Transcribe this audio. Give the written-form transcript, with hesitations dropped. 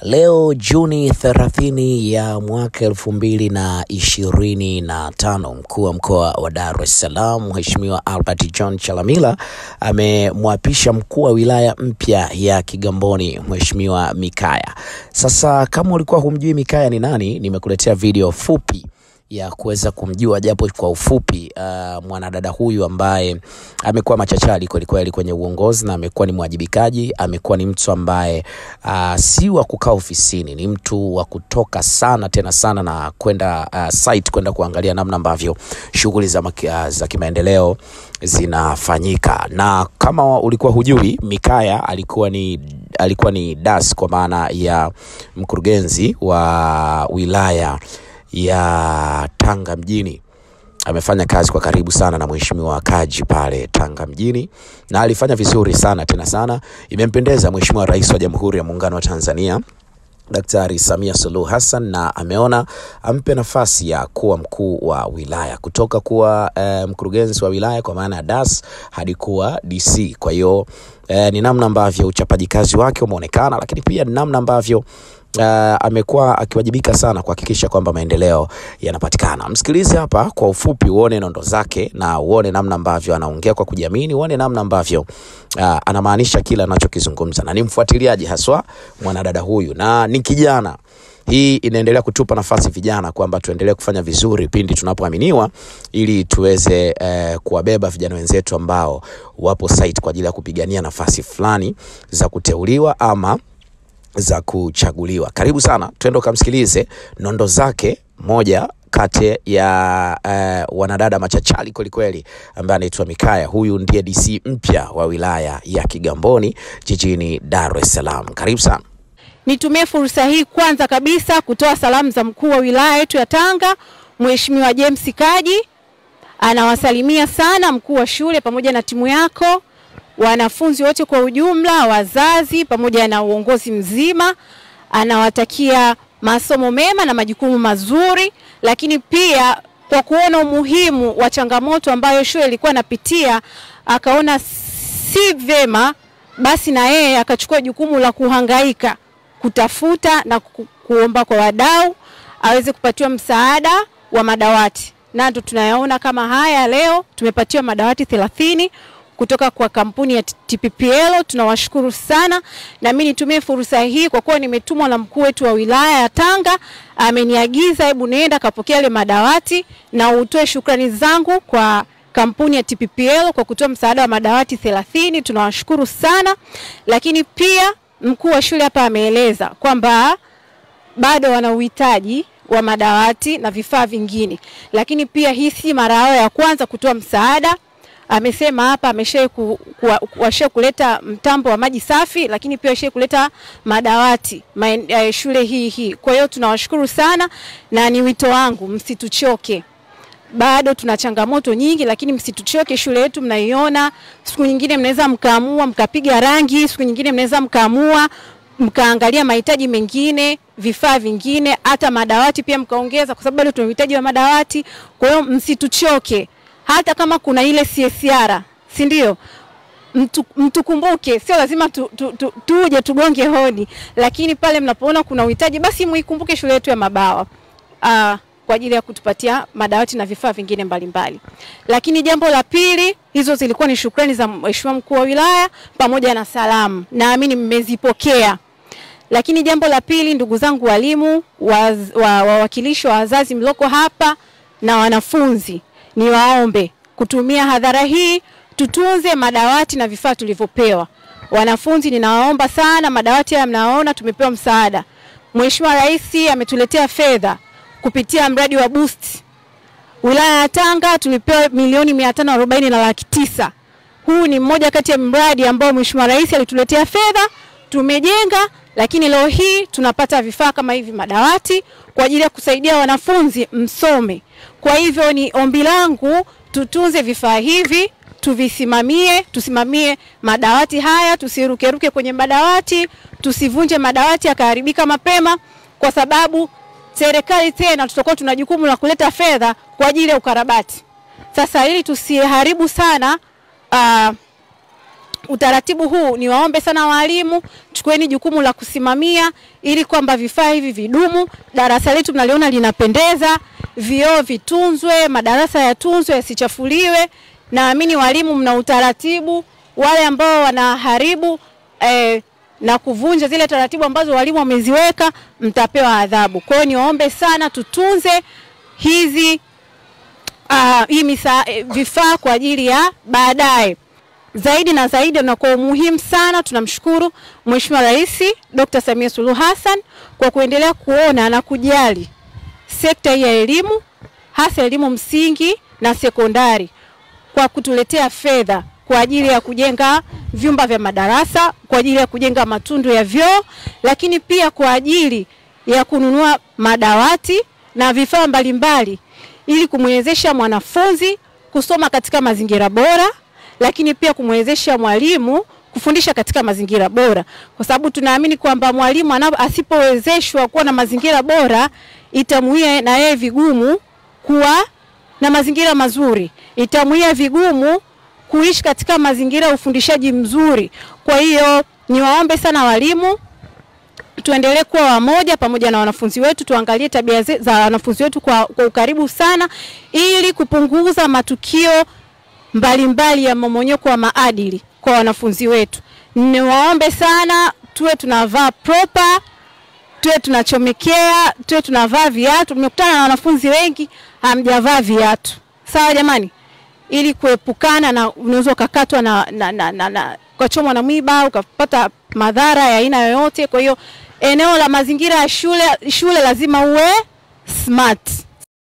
Leo Juni 30 ya mwaka 2025, mkuu wa mkoa wa Dar es Salaam Mheshimiwa Albert John Chalamila amemwapisha mkuu wa wilaya mpya ya Kigamboni Mheshimiwa Mikaya. Sasa kama ulikuwa humjui Mikaya ni nani, nimekuletea video fupi ya kuweza kumjua japo kwa ufupi, mwanadada huyu ambaye amekuwa machachari kweli kweli kwenye uongozi na amekuwa ni mwajibikaji, amekuwa ni mtu ambaye si wa kukaa ofisini, ni mtu wa kutoka sana tena sana na kwenda site, kwenda kuangalia namna ambavyo shughuli za kimaendeleo zinafanyika. Na kama ulikuwa hujui, Mikaya alikuwa ni DAS, kwa maana ya mkurugenzi wa wilaya ya Tanga mjini. Amefanya kazi kwa karibu sana na Mheshimiwa Kaji pale Tanga mjini na alifanya vizuri sana tena sana. Imempendeza Mheshimiwa Rais wa Jamhuri ya Muungano wa Tanzania Daktari Samia Suluhu Hassan na ameona ampe nafasi ya kuwa mkuu wa wilaya, kutoka kuwa mkurugenzi wa wilaya kwa maana ya DAS hadi kuwa DC. Kwa hiyo ni namna ambavyo uchapaji kazi wake umeonekana, lakini pia ni namna ambavyo amekuwa akiwajibika sana kuhakikisha kwamba maendeleo yanapatikana. Msikilize hapa kwa ufupi, uone nondo zake na uone namna ambavyo anaongea kwa kujiamini, uone namna ambavyo anamaanisha kila anachokizungumza, na ni mfuatiliaji haswa mwanadada huyu na ni kijana. Hii inaendelea kutupa nafasi vijana kwamba tuendelee kufanya vizuri pindi tunapoaminiwa, ili tuweze kuwabeba vijana wenzetu ambao wapo site kwa ajili ya kupigania nafasi fulani za kuteuliwa ama za kuchaguliwa. Karibu sana, twende ukamsikilize nondo zake, moja kati ya wanadada machachari kwelikweli ambaye anaitwa Mikaya. Huyu ndiye DC mpya wa wilaya ya Kigamboni jijini Dar es Salaam. Karibu sana. Nitumie fursa hii kwanza kabisa kutoa salamu za mkuu wa wilaya yetu ya Tanga, Mheshimiwa James Kaji. Anawasalimia sana mkuu wa shule pamoja na timu yako, wanafunzi wote kwa ujumla, wazazi pamoja na uongozi mzima. Anawatakia masomo mema na majukumu mazuri, lakini pia kwa kuona umuhimu wa changamoto ambayo shule ilikuwa inapitia, akaona si vyema basi na yeye akachukua jukumu la kuhangaika kutafuta na kuomba kwa wadau aweze kupatiwa msaada wa madawati. Na ndo tunayaona kama haya leo tumepatiwa madawati 30 kutoka kwa kampuni ya TPPL. Tunawashukuru sana, na mimi nitumie fursa hii kwa kuwa nimetumwa na mkuu wetu wa wilaya ya Tanga, ameniagiza hebu nenda kapokea ile madawati na utoe shukrani zangu kwa kampuni ya TPPL kwa kutoa msaada wa madawati 30. Tunawashukuru sana. Lakini pia mkuu wa shule hapa ameeleza kwamba bado wana uhitaji wa madawati na vifaa vingine, lakini pia hii si mara yao ya kwanza kutoa msaada. Amesema hapa ameshawahi kuleta mtambo wa maji safi, lakini pia washawahi kuleta madawati shule hii. Kwa hiyo tunawashukuru sana, na ni wito wangu msituchoke. Bado tuna changamoto nyingi, lakini msituchoke. Shule yetu mnaiona, siku nyingine mnaweza mkaamua mkapiga rangi, siku nyingine mnaweza mkaamua mkaangalia mahitaji mengine, vifaa vingine, hata madawati pia mkaongeza, kwa sababu bado tuna uhitaji wa madawati. Kwa hiyo msituchoke, hata kama kuna ile CSR, si ndio? Mtukumbuke, sio lazima tuje tugonge hodi, lakini pale mnapoona kuna uhitaji basi muikumbuke shule yetu ya Mabawa kwa ajili ya kutupatia madawati na vifaa vingine mbalimbali. Lakini jambo la pili, hizo zilikuwa ni shukrani za Mheshimiwa mkuu wa wilaya pamoja na salamu, naamini mmezipokea. Lakini jambo la pili, ndugu zangu walimu, wawakilishi wa wazazi mloko hapa na wanafunzi, niwaombe kutumia hadhara hii tutunze madawati na vifaa tulivyopewa. Wanafunzi ninawaomba sana, madawati haya mnaona tumepewa msaada. Mheshimiwa Rais ametuletea fedha kupitia mradi wa Boost. Wilaya ya Tanga tulipewa 540,900,000. Huu ni mmoja kati ya mradi ambao Mheshimiwa Rais alituletea fedha, tumejenga, lakini leo hii tunapata vifaa kama hivi madawati kwa ajili ya kusaidia wanafunzi msome. Kwa hivyo ni ombi langu tutunze vifaa hivi, tuvisimamie, tusimamie madawati haya, tusirukeruke kwenye madawati, tusivunje madawati yakaharibika mapema, kwa sababu serikali tena tutakuwa tuna jukumu la kuleta fedha kwa ajili ya ukarabati. Sasa ili tusiharibu sana Utaratibu huu niwaombe sana walimu, chukueni jukumu la kusimamia ili kwamba vifaa hivi vidumu. Darasa letu mnaliona linapendeza, vioo vitunzwe, madarasa yatunzwe, yasichafuliwe. Naamini walimu mna utaratibu. Wale ambao wanaharibu na kuvunja zile taratibu ambazo walimu wameziweka, mtapewa adhabu. Kwa hiyo niwaombe sana tutunze hizi vifaa kwa ajili ya baadaye. Zaidi na zaidi na kwa umuhimu sana, tunamshukuru Mheshimiwa Rais Dr. Samia Suluhu Hassan kwa kuendelea kuona na kujali sekta ya elimu, hasa elimu msingi na sekondari, kwa kutuletea fedha kwa ajili ya kujenga vyumba vya madarasa, kwa ajili ya kujenga matundu ya vyoo, lakini pia kwa ajili ya kununua madawati na vifaa mbalimbali ili kumwezesha mwanafunzi kusoma katika mazingira bora, lakini pia kumwezesha mwalimu kufundisha katika mazingira bora, kwa sababu tunaamini kwamba mwalimu asipowezeshwa kuwa na mazingira bora, itamuia na yeye vigumu kuwa na mazingira mazuri, itamuia vigumu kuishi katika mazingira ya ufundishaji mzuri. Kwa hiyo niwaombe sana walimu, tuendelee kuwa wamoja pamoja na wanafunzi wetu, tuangalie tabia za wanafunzi wetu kwa ukaribu sana ili kupunguza matukio mbalimbali ya mmomonyoko wa maadili kwa wanafunzi wetu. Niwaombe sana tuwe tunavaa proper, tuwe tunachomekea, tuwe tunavaa viatu. Nimekutana na wanafunzi wengi hamjavaa viatu. Sawa jamani? Ili kuepukana na unaweza ukakatwa na ukachomwa na mwiba, ukapata madhara ya aina yoyote. Kwa hiyo eneo la mazingira ya shule lazima uwe smart.